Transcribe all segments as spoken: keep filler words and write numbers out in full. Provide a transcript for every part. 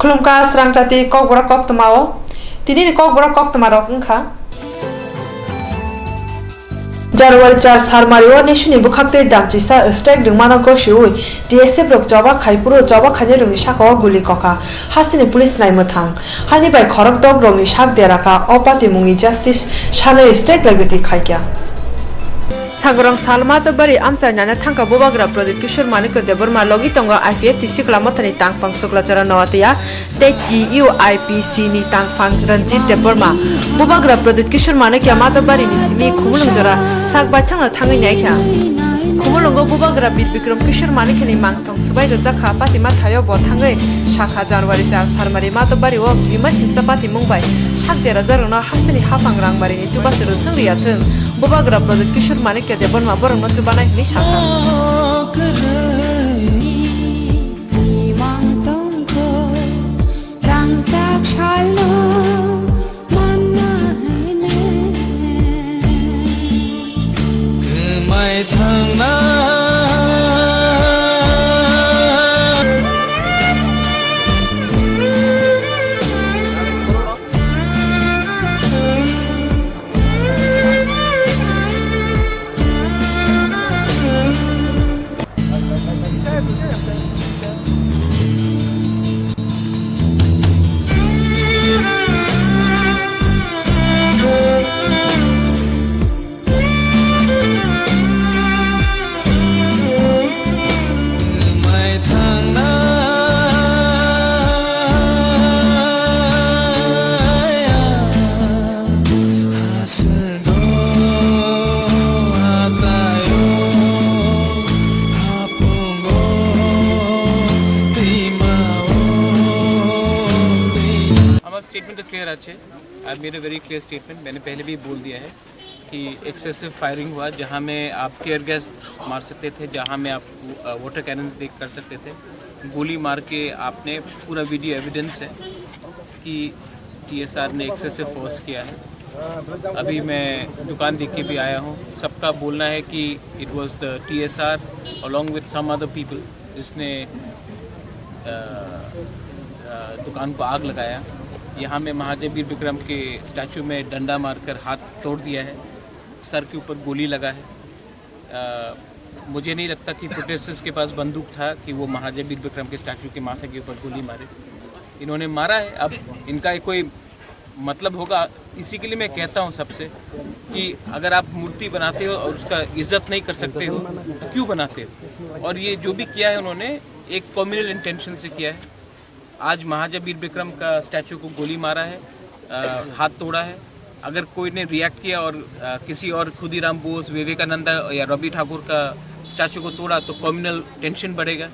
Khulumkha srangchati kokborok koktwmao. Tinini kokborok koktwmarok wngkha. January char Sarmari o Nishini bwkhaktwi damchisa strike rwngmano gosiui T S F rok choba khai phuru choba khainai rokni sakao guli kokha. Hasteni police naimwthang. Hani bai khorokdok rokni sak deraka o patimungni justice sanwi strike laigwtwi khaikha. Sagrong salma to bari amchai nana thangka bubagra Pradyut Kishore Manikya Debbarma logi tongo I P F T sikla mothani tangphang Suklachara Noatia tei T U I P C ni tangphang Ranjit Debbarma. Bubagra Pradyut Kishore Manikya Madhabari ni simi Khumulwng jora sak baithangna thangwi naikha. Khumulwngo bubagra Bir Bikram Kishore Manikya ni mang Tong swbai rwjak kha, patima thaio bo thangwi sakha January char Sarmari Madhabari o rima singsa patimung bai sak derajakrokno hasteni haphang rangbarini chubachu rwthwng rwya thwng, bubagra Pradyut Kishore Manikya Debbarma borokno chubanai hwnwi sakha. আমার স্টেটমেন্ট তো ক্লিয়ার আছে। I made a very clear statement, मैंने पहले भी बोल दिया है। कि एक्सेसिव फायरिंग हुआ, जहाँ में आप टीयर गैस मार सकते थे, जहाँ में आप, अ, वाटर कैनन देख कर सकते थे। गोली मार के आपने, पूरा वीडियो एविडेंस है कि टीएसआर ने एक्सेसिव फोर्स किया है। अभी मैं दुकान देख के भी आया हूँ, सबका बोलना है कि it was the T S R along with some other people जिसने, अ, अ, दुकान को आग लगाया। यहाँ में महाराजा वीर विक्रम के स्टैचू में डंडा मारकर हाथ तोड़ दिया है, सर के ऊपर गोली लगा है। अ, मुझे नहीं लगता कि प्रोटेस्टर्स के पास बंदूक था कि वो महाराजा वीर विक्रम के स्टैचू के माथे के ऊपर गोली मारे। इन्होंने मारा है, अब इनका कोई मतलब होगा, इसी के लिए मैं कहता हूँ सबसे कि अगर आप मूर्ति बनाते हो और उसका इज्जत नहीं कर सकते हो, तो क्यों बनाते हो? और ये जो भी किया है उन्होंने, एक कम्युनल इंटेंशन से किया है। आज महाराजा वीर विक्रम का स्टैचू को गोली मारा है, अ, हाथ तोड़ा है। अगर कोई ने रिएक्ट किया और, अ, किसी और, खुदीराम बोस, विवेकानंदा या रवि ठाकुर का स्टैचू को तोड़ा, तो कम्युनल टेंशन बढ़ेगा।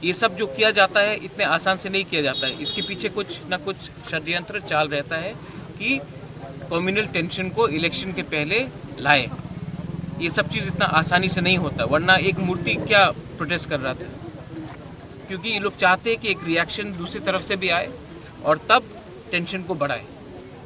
ये सब जो किया जाता है, इतने आसान से नहीं किया जाता है। इसके पीछे कुछ ना कुछ षड्यंत्र चाल रहता है कि कम्युनल टेंशन को इलेक्शन के पहले लाए। ये सब चीज़ इतना आसानी से नहीं होता, वरना एक मूर्ति क्या प्रोटेस्ट कर रहा था? क्योंकि ये लोग चाहते हैं कि एक रिएक्शन दूसरी तरफ से भी आए और तब टेंशन को बढ़ाए।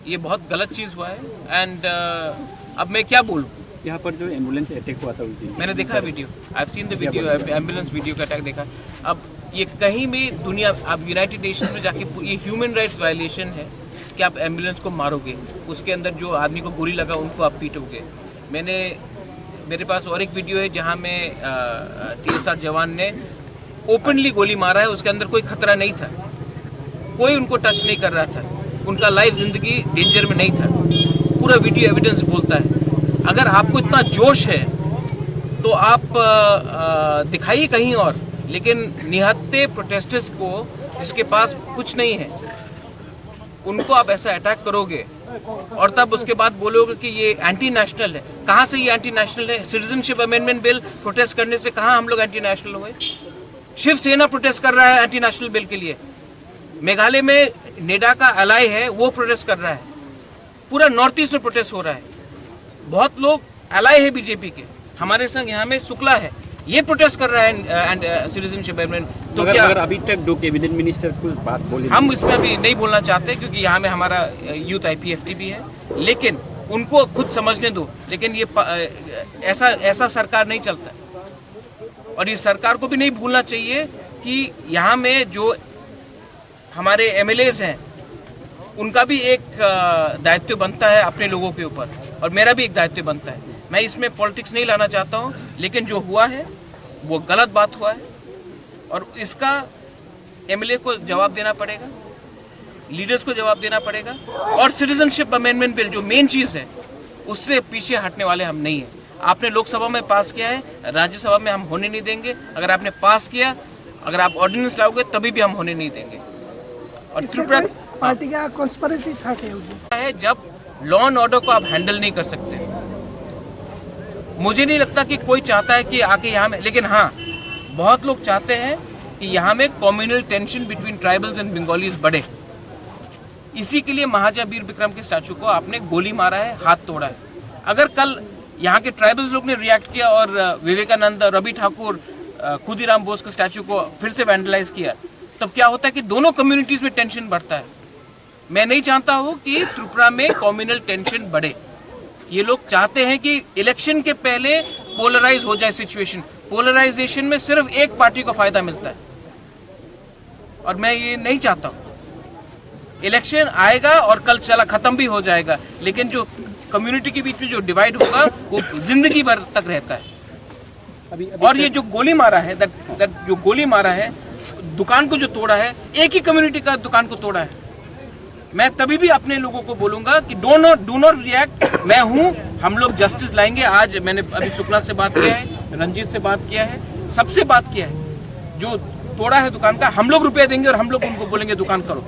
ये बहुत गलत चीज़ हुआ है। एंड, अ, अब मैं क्या बोलूँ? यहाँ पर जो एम्बुलेंस अटैक हुआ था उस दिन। मैंने देखा video, I have seen the video, ambulance video का अटैक देखा। अब ये कहीं भी दुनिया, आप यूनाइटेड नेशंस में जाके पू-, ये ह्यूमन राइट्स वायलेशन है कि आप एम्बुलेंस को मारोगे, उसके अंदर जो आदमी को गोली लगा उनको आप पीटोगे। मैंने, मेरे पास और एक वीडियो है जहाँ में, अ, अ, टीएसआर जवान ने ओपनली गोली मारा है, उसके अंदर कोई खतरा नहीं था, कोई उनको टच नहीं कर रहा था, उनका लाइफ जिंदगी डेंजर में नहीं था। पूरा वीडियो एविडेंस बोलता है। अगर आपको इतना जोश है तो आप, अ, अ, दिखाइए कहीं और, लेकिन निहत्थे प्रोटेस्टर्स को, जिसके पास कुछ नहीं है, उनको आप ऐसा अटैक करोगे और तब उसके बाद बोलोगे कि ये एंटी नेशनल है। कहाँ से ये एंटी नेशनल है? सिटीजनशिप अमेंडमेंट बिल प्रोटेस्ट करने से कहाँ हम लोग एंटी नेशनल हुए? शिवसेना प्रोटेस्ट कर रहा है एंटी नेशनल बिल के लिए। मेघालय में नेडा का एलाय है, वो प्रोटेस्ट कर रहा है। पूरा नॉर्थ ईस्ट में प्रोटेस्ट हो रहा है। बहुत लोग एलाय है बीजेपी के। हमारे संग यहाँ में शुक्ला है, ये प्रोटेस्ट कर रहा है, अ, एंड, अ, सिटीजनशिप अमेंडमेंट। तो मगर, क्या मगर अभी तक दो कैबिनेट मिनिस्टर कुछ बात बोले हम नहीं। इसमें अभी नहीं बोलना चाहते, क्योंकि यहाँ में हमारा, अ, यूथ आईपीएफटी भी है, लेकिन उनको खुद समझने दो। लेकिन ये प-, अ, ऐसा, ऐसा सरकार नहीं चलता है। और ये सरकार को भी नहीं भूलना चाहिए कि यहाँ में जो हमारे एमएलएज हैं, उनका भी एक अ, दायित्व बनता है अपने लोगों के ऊपर, और मेरा भी एक दायित्व बनता है। मैं इसमें पॉलिटिक्स नहीं लाना चाहता हूँ, लेकिन जो हुआ है वो गलत बात हुआ है, और इसका एमएलए को जवाब देना पड़ेगा, लीडर्स को जवाब देना पड़ेगा। और सिटीजनशिप अमेंडमेंट बिल जो मेन चीज़ है, उससे पीछे हटने वाले हम नहीं हैं। आपने लोकसभा में पास किया है, राज्यसभा में हम होने नहीं देंगे। अगर आपने पास किया, अगर आप ऑर्डिनेंस लाओगे, तभी भी हम होने नहीं देंगे। और इसमें त्रिपुरा कोई पार्टी का कॉन्स्पिरेसी था क्या उसमें? है, जब लॉ एंड ऑर्डर को आप हैंडल नहीं कर सकते। मुझे नहीं लगता कि कोई चाहता है कि आके यहाँ में, लेकिन हाँ, बहुत लोग चाहते हैं कि यहाँ में communal tension between tribals and Bengalis बढ़े। इसी के लिए महाराजा वीर विक्रम के स्टैचू को आपने गोली मारा है, हाथ तोड़ा है। अगर कल यहाँ के ट्राइबल्स लोग ने रिएक्ट किया और अ, विवेकानंद, रवि ठाकुर, अ, खुदीराम बोस के स्टैचू को फिर से वैंडलाइज किया, तब क्या होता है कि दोनों कम्युनिटीज में टेंशन बढ़ता है। मैं नहीं चाहता हूँ कि त्रिपुरा में कम्युनल टेंशन बढ़े। ये लोग चाहते हैं कि इलेक्शन के पहले पोलराइज हो जाए सिचुएशन। पोलराइजेशन में सिर्फ एक पार्टी को फायदा मिलता है, और मैं ये नहीं चाहता हूँ। इलेक्शन आएगा और कल चला खत्म भी हो जाएगा, लेकिन जो कम्युनिटी के बीच में जो डिवाइड होगा, वो जिंदगी भर तक रहता है। अभी, अभी और ये जो गोली मारा है, दैट दैट जो गोली मारा है, दुकान को जो तोड़ा है, एक ही कम्युनिटी का दुकान को तोड़ा है। मैं तभी भी अपने लोगों को बोलूंगा कि do not do not react. मैं हूं, हम लोग जस्टिस लाएंगे। आज मैंने अभी शुक्ला से बात किया है, रंजीत से बात किया है, सबसे बात किया है। जो तोड़ा है दुकान का, हम लोग रुपया देंगे और हम लोग उनको बोलेंगे दुकान करो।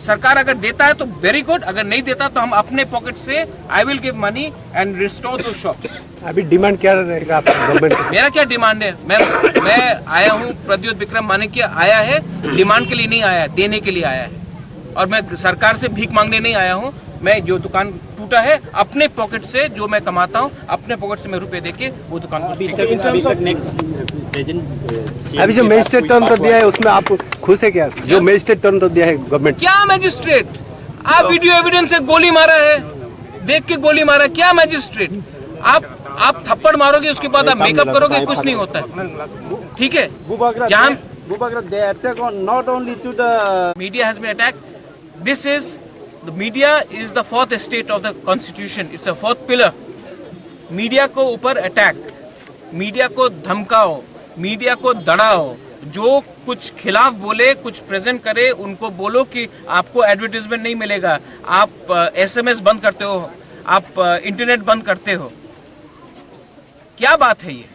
सरकार अगर देता है तो वेरी गुड, अगर नहीं देता तो हम अपने पॉकेट से, I will give money and restore those shops। अभी डिमांड क्या रहेगा आपका गवर्नमेंट को? मेरा क्या डिमांड है? मैं मैं आया हूँ, प्रद्योत विक्रम माणिक्य आया है, डिमांड के लिए नहीं आया है, देने के लिए आया है। और मैं सरकार से भीख मांगने नहीं आया हूँ। मैं जो दुकान टूटा है, अपने पॉकेट से जो मैं कमाता हूँ, अपने पॉकेट से मैं रुपए देके वो दुकान को अभी ठीक तक, करता हूँ। अभी तक नेक्स्ट प्रेजेंट, अ, सीएम अभी जो के बाद मजिस्ट्रेट कोई टर्न तो बात दिया है, हुआ? उसमें आप खुश है क्या? जो क्या? मजिस्ट्रेट टर्न तो दिया है गवर्नमेंट? क्या मजिस्ट्रेट? आप तो वीडियो एविडेंस से गोली मारा है, देख के गोली मारा, क्या मजिस्ट्रेट? आप आप थप्पड़ मारोगे, उसके बाद आप मेकअप करोगे, कुछ नहीं होता है, ठीक है? Bubagra, जहाँ they, Bubagra, they attack on not only to the media has been attacked. This is the media is the fourth estate of the constitution. It's a fourth pillar. Media को ऊपर अटैक, मीडिया को धमकाओ, मीडिया को दड़ाओ। जो कुछ खिलाफ बोले, कुछ प्रेजेंट करे, उनको बोलो कि आपको एडवर्टाइजमेंट नहीं मिलेगा, आप एसएमएस बंद करते हो, आप इंटरनेट बंद करते हो। क्या बात है ये?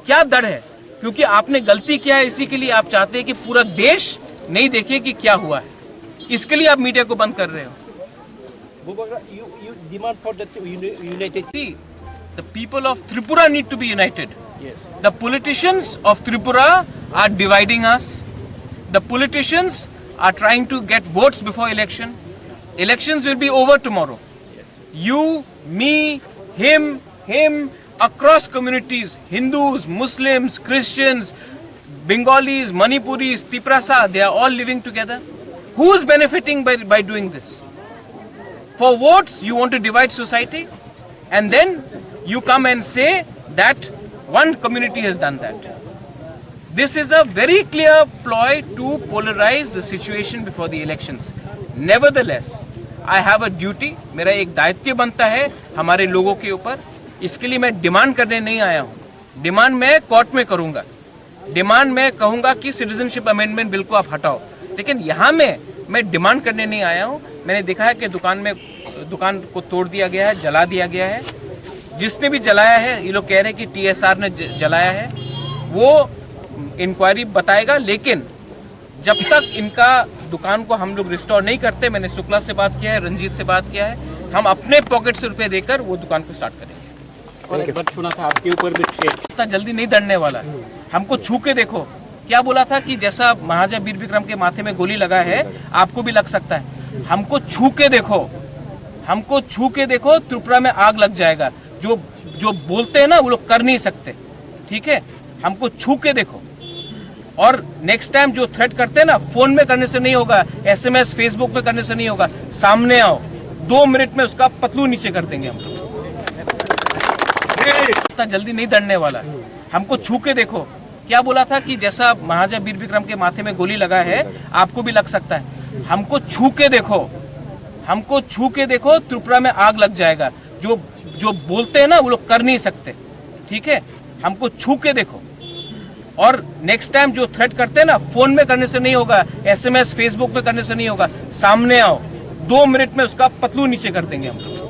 क्या डर है? क्योंकि आपने गलती किया है, इसी के लिए आप चाहते हैं कि पूरा देश नहीं देखे कि क्या हुआ है, इसके लिए आप मीडिया को बंद कर रहे हो। Bubagra, you, you demand for the uni-, united. See, the people of Tripura need to be united. Yes. The politicians of Tripura are dividing us. The politicians are trying to get votes before election. Elections will be over tomorrow. You, me, him, him, across communities, Hindus, Muslims, Christians, Bengalis, Manipuris, Tiprasa, they are all living together. Who's benefiting by, by doing this? For votes, you want to divide society, and then you come and say that one community has done that. This is a very clear ploy to polarize the situation before the elections. Nevertheless, I have a duty, मेरा एक दायित्व बनता है हमारे लोगों के ऊपर। इसके लिए मैं डिमांड करने नहीं आया हूँ। डिमांड मैं कोर्ट में करूँगा। डिमांड मैं कहूँगा कि सिटीजनशिप अमेंडमेंट बिल को आप हटाओ, लेकिन यहाँ में मैं डिमांड करने नहीं आया हूँ। मैंने देखा है कि दुकान में, दुकान को तोड़ दिया गया है, जला दिया गया है। जिसने भी जलाया है, ये लोग कह रहे हैं कि टीएसआर ने ज-, जलाया है, वो इंक्वायरी बताएगा। लेकिन जब तक इनका दुकान को हम लोग रिस्टोर नहीं करते, मैंने शुक्ला से बात किया है, रंजीत से बात किया है, हम अपने पॉकेट से रुपए देकर वो दुकान को स्टार्ट करेंगे। और एक बार सुना था आपके ऊपर भी थ्रेट। इतना जल्दी नहीं डरने वाला। हमको छू के देखो। क्या बोला था कि जैसा महाराजा वीर विक्रम के माथे में गोली लगा है, आपको भी लग सकता है। हमको छू के देखो, हमको छू के देखो, त्रिपुरा में आग लग जाएगा। जो जो बोलते हैं ना, वो लोग कर नहीं सकते, ठीक है? हमको छू के देखो। और नेक्स्ट टाइम जो थ्रेट करते हैं ना, फोन में करने से नहीं होगा, एसएमएस, फेसबुक पे करने से नहीं होगा, सामने आओ, दो मिनट में उसका पतलू नीचे कर देंगे हम। इतना जल्दी नहीं डरने वाला। हमको छू के देखो, क्या बोला था कि जैसा महाराजा वीर विक्रम के माथे में गोली लगा है, आपको भी लग सकता है। हमको छू के देखो, हमको छू के देखो, त्रिपुरा में आग लग जाएगा। जो जो बोलते हैं ना, वो लोग कर नहीं सकते। ठीक है, हमको छू के देखो। और नेक्स्ट टाइम जो थ्रेट करते हैं ना, फोन में करने से नहीं होगा, एसएमएस, फेसबुक पे करने से नहीं होगा, सामने आओ। दो मिनट में उसका पतलू नीचे कर देंगे हम लोग।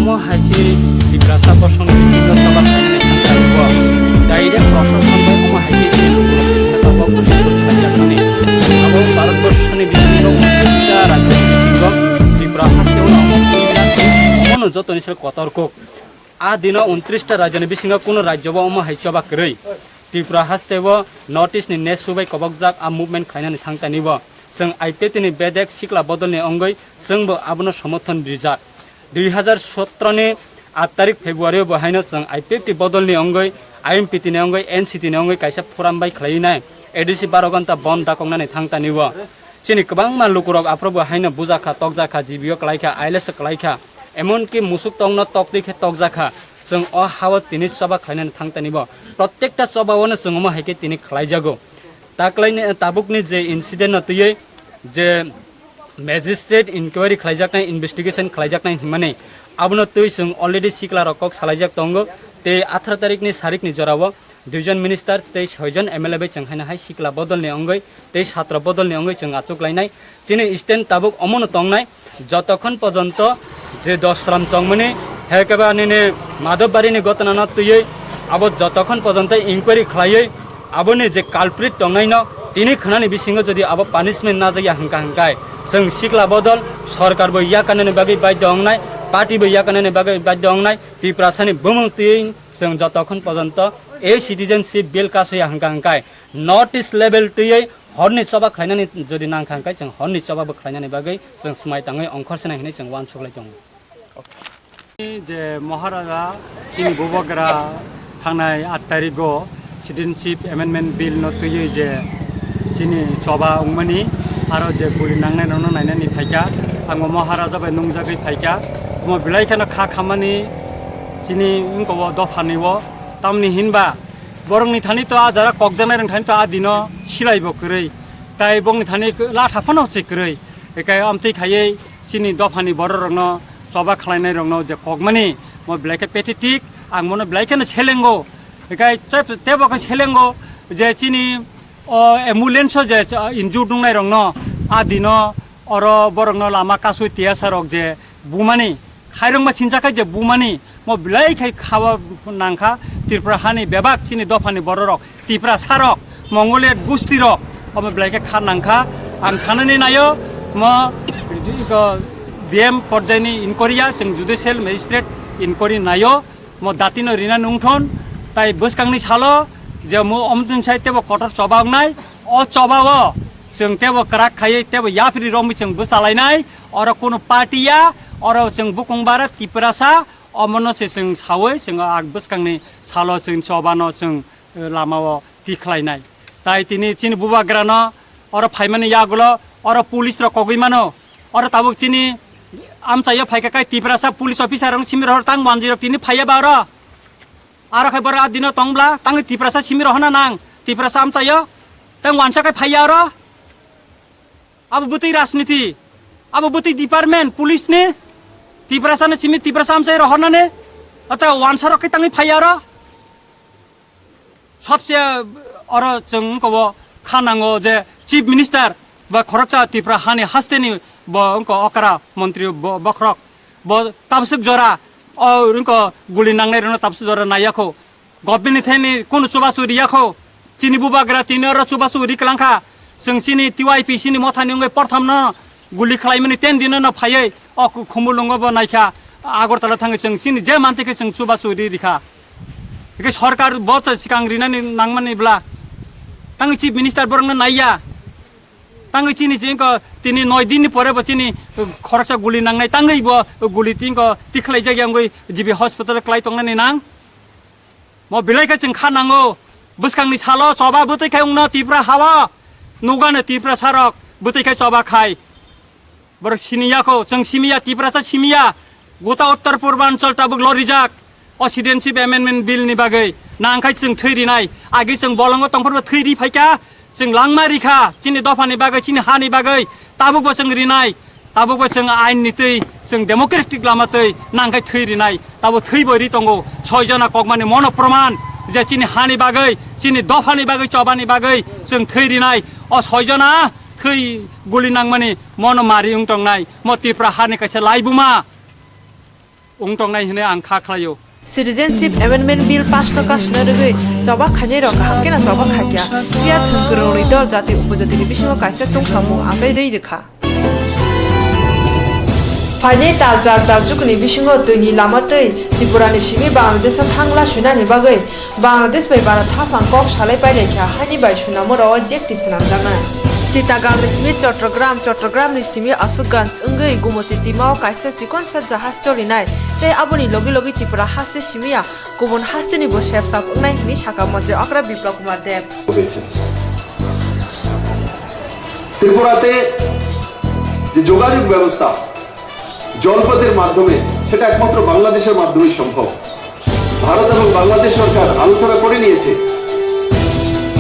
Omo hai se Tiprasa bosongni bisingo choba khainani thangkha rwkbo. Direct proshason bai omo hai khe chini lukurokni saka o police rok khlaijakmani. Abo Bharatborsoni bisingo untris ta rajyoni bisingo Tripura haste o omo twi birat twi omono jotoni sal kotor kuk. A dino untris ta rajyoni bisingo kuno rajyo bo omo hai choba kwrwi. Tripura haste o North East ni nesu bai kobokjak a movement khlainani thangtani bo. Chwng I P F T ni bedek sikla bodolni wngwi chwngbo abono somorthon rijak. Dui hazar sotro ni aat tarik February o bo haino chwng I P F T bodolni wngwi I M P T ni wngwi N C T ni wngwi kaisa forum bai khlaiwi nai A D C baro ghonta bon dakoknani thangtani o. Chini kwbangma lukurok aphuru bo haino bujakha, tokjakha, G B O kwlaikha, I L S kwlaikha, emonki musuk tokno toktwi khe tokjakha. Chwng o ha-o tini choba khlainani thangtani bo. Prottekta choba-ono chwng omo hai khe tini khlaijago. Taklaini, tabukni je incident no twiwi je magistrate inquiry khlaijaknai, investigation khlaijaknai hinmani, abono twi chwng already sikla rok kok salaijak tongo. Tei atharo tarikni sarikni jorao duijon minister tei soijon M L A bai chwng haino hai sikla bodolni wngwi tei satro bodolni wngwi chwng achuk lainai. Chini stand tabuk omono tongnai, jotokhon pojonto je Dosram Chongmani, hekeba nini Madhobbarini gotnano twiwi abo jotokhon pojonto inquiry khlaiwi aboni je culprit tongnaino tini khnani bisingo jodi abo punishment najaya hwnkha hwnkhe chwng sikla bodol sorkar bo yakarnani bagwi badhyo wngnai, party bo yakarnani bagwi badhyo wngnai, Tiprasani bumung twiwi chwng jotokhon pojonto ei citizenship bill kasaya hwnkha hwnkhe North East level twiwi horni choba khlainani jodi nangkha hwnkhe chwng horni choba bo khlainani bagwi chwng swmai tangwi ongkhor swnai hinwi chwng uansuk lai tongo. Je Maharaja chini bubagra thangnai aat tarigo citizenship amendment bill no twiwi je chini choba wngmani aro je guli nangnai rokno nainani phaikha, ang bo Maharaja bai nungjagwi phaikha, omo belai kheno kha khammani chini wngkha o dophani o, tamni hinba borokni thani to a jara kokjaknai rok thani to a dino silai bo kwrwi, tai bongni thani latha phano se kwrwi, ekai amtwi khaiwi chini dophani borok rokno choba khlainai rokno je kokmani mo belai khe pathetic, ang mono belai kheno selengo, ekai tebo khe selengo je chini o ambulance o je injured wngnai rokno a dino oro borokno lama kasui tiyasa rok je bumani, khairokma sinsa khai je bumani, mo belai khai khaba nangkha Tripura hani bebak chini dophani bororok, Tiprasarok, Mongoliya gustirok, omo belai khe kha nangkha. Ang sanani naio, mo D M porjaini inquiry ya, chwng judicial magistrate inquiry naio, mo datino rina nungthon, tai bwskangni salo je mo omtwng sai tebo kotor choba wngnai, o choba o chwng tebo kwrak khaiwi tebo yapri romwi chwng bwchalainai, oro kunu party ya, oro chwng bukung bara Tiprasa, omono se chwng sawi chwng a bwskangni salo chwng chobano chwng, eh, lamao tikhlainai. Tai tini chini bubagrano oro phaimani yagulo oro police rok kogwi mano, oro tabuk chini amchaio phaikha kai Tiprasa police officer rok simi rohor tang manjwi rok tini phaiya ba oro. Aro khai borok a dino tongbla, tangwi Tiprasa simi rohorna nang, Tiprasa amchaio, tang wansa khai phaiya oro. Abo bwtwi rajniti, abo bwtwi department, police ni, Tiprasa ni simi Tiprasa amchai rohornani, ata wansa rok khai tangwi phaiya oro. Sobse oro chwng wngkha o kha nango je Chief Minister ba khoroksa Tripura hani hasteni bo wngkha okra montri bo-, bokhorok. Bo tabswk jora o wngkha guli nangnai rwno tabswk jora naiya kho. Government ni thani kunu chubachu riya kho. Chini bubagra tini oro chubachu ri kwlangkha. Chwng chini T Y P chini mothani wngwi porthamno guli khlaimani ten dino no phaiwi o ku-, Khumulwngo bo naikha, Agartala thangwi chwng chini je mantwi khe chwng chubachu ri rikha. Hikhe sorkar bo cha swkang rinani nangmani bla tangwi Chief Minister borokno naiya. Tangwi chini chingko tini noi dinni pore bo chini khoroksa guli nangnai tangwi bo guli tingko tikhlai jagya wngwi G B hospital klai tongnani nang. Mo belai khe chwng kha nango. Bwskangni salo choba bwtwi khai wngno Tripura hao. Nugano Tripura sarok bwtwi khai choba khai. Borok siniya kho, chwng simiya, Tiprasa simiya. Gota Uttor Purbanchal tabuk lorijak. O Citizenship Amendment Bill ni bagwi. Nang khai chwng thwi rinai. Agi chwng bolongo tongphuru thwi ri phaikha. Chwng langma rikha. Chini dophani bagwi, chini hani bagwi. Tabuk bo chwng rinai. Tabuk bo chwng ain ni twi, chwng democratic lama twi nang khai thwi rinai. Tabuk thwi bo ri tongo. Soi jona kokmani mono proman je chini hani bagwi, chini dophani bagwi, chobani bagwi chwng thwi rinai. O soi jona thwi guli nangmani mono mari wng tongnai. Mo Tripura hani kaisa laibuma wng tongnai hwnwi ang kha khlaio. Citizenship Amendment Bill pass no kasna rwgwi choba khainai rok kaham khe no choba khaikya. Phiya thwng kwrwngwi dol jati upojati ni bisingo kaisa tungphang mung achai rwi rwkha. Phainai tal char tal chukuni bisingo twini lama twi Tripura ni simi Bangladesh o thangla suinani bagwi Bangladesh bai bara thaphang kok salai pailai kha, haini bai sunamo rao jekti swnamjaknai. Chittagong ni simi Chattogram, Chattogram ni simi Asukganj wngwi Gumoti timao kaisa chikonsa jahaj cholinai tei aboni logi logi Tripura haste simiya kubun hasteni bo sepsap wngnai hwnwi sakha Montri Okra Biplab Kumar Deb. ত্রিপুরাতে যে যোগাযোগ ব্যবস্থা জলপথের মাধ্যমে, সেটা একমাত্র বাংলাদেশের মাধ্যমেই সম্ভব। ভারত এবং বাংলাদেশ সরকার আলোচনা করে নিয়েছে,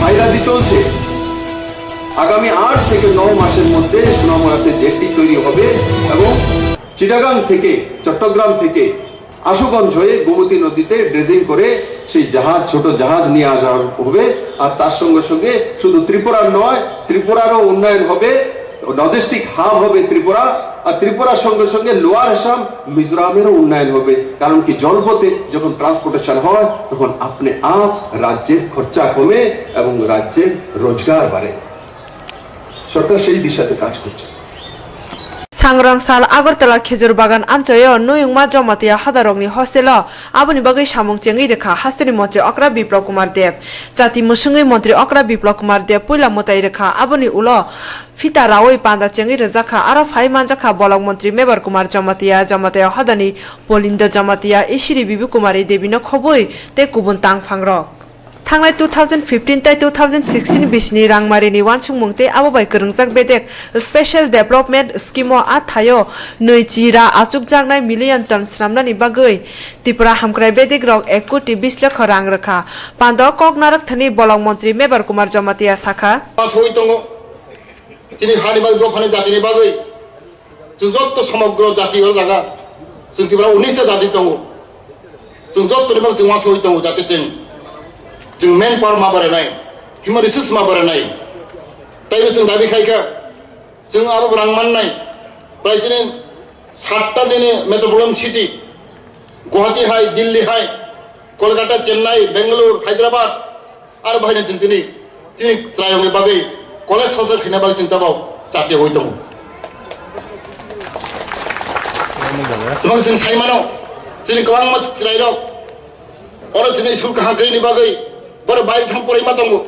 ফাইলাদি চলছে। আগামী আট থেকে ন মাসের মধ্যে সোনামুড়াতে জেটি তৈরি হবে এবং চিটাগাং থেকে, চট্টগ্রাম থেকে আশুগঞ্জ হয়ে গোমতী নদীতে ড্রেজিং করে সেই জাহাজ, ছোট জাহাজ নিয়ে আসা হবে। আর তার সঙ্গে সঙ্গে শুধু ত্রিপুরার নয়, ত্রিপুরারও উন্নয়ন হবে, লজিস্টিক হাব হবে ত্রিপুরা। আর ত্রিপুরার সঙ্গে সঙ্গে লোয়ার আসাম, মিজোরামেরও উন্নয়ন হবে। কারণ কি, জলপথে যখন ট্রান্সপোর্টেশন হয়, তখন আপনি আপ রাজ্যের খরচা কমে এবং রাজ্যের রোজগার বাড়ে। সরকার সেই দিশাতে কাজ করছে। Sangrong sal Agartala Khejur Bagan amchoio nuyungma Jamatia hodarokni hostelo aboni bagwi samung chengwi rwkha hasteni montri okra Biplab Kumar Deb. Chati mwswngwi montri okra Biplab Kumar Deb puila mwtai rwkha, aboni ulo phita raui panda chengwi rwjakha, aro phai manjakha bolok montri Mebar Kumar Jamatia, Jamatia hodani Polindo Jamatia, Isiri Bibi Kumari Debino khobwi tei kubun tangphangrok. Thangnai two thousand fifteen tei two thousand sixteen bisini rangmarini uansukmung tei abo bai kwrwngjak bedek Special Development Scheme-o a thaio nwi chi ra achukjaknai million ton swnamnani bagwi Tripura hamkrai bedekrok ek koti bis lokho rang rwkha. Pando kok narwkthani bolok montri Mebar Kumar Jamatia sakha. Pass hoi tongo. Chini hani bagwi, dophani jatini bagwi chwng jotto somogro jati o jaga, chwng Tripura unis ta jati tongo, chwng jottoni bagwi chwng uansugwi tongo, jate chwng, chwng manpower ma baranai, human resource ma baranai. Taibo chwng dabi khai kha, chwng abo rang mannai, prai chini satta nini metropolitan city, Guwahati hai, Delhi hai, Kolkata, Chennai, Bangalore, Hyderabad, aro bahai no chwng tini, tini chwrairokni bagwi college hostel khaina bagwi chwng tabok chati oi tongo. Tamo chwng sai mano, chini kwbangma chwrairok oro chini school kaham kwrwini bagwi borok bai thang poraima tongo.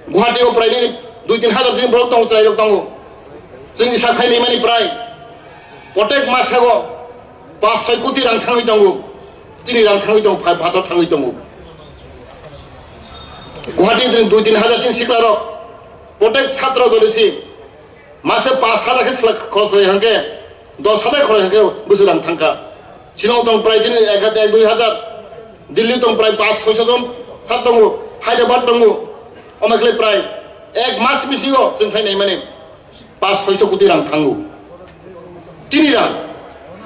Guwahati o prai nini dui tin hajar chini borok tongo, chwrairok tongo. Chwng isa khainai mani prai protek masago pas soi koti rang thangwi tongo. Chini rang thangwi tongo, phai phator thangwi tongo. Guwahati dui tin hajar chini siklarok protek chhatro dole si mase pas hajar khe sla-, khorok khlai hwnkhe, dos hajar khorok hwnkhe bwswk rang thangkha. Shillong tong prai chini ek hajar, ek dui hajar, Delhi tong prai pas soiso jon ha tongo, Hyderabad tongo, omo khlai prai ek mas bisingo chwng khlai naimani pas soiso koti rang thango. Chini rang,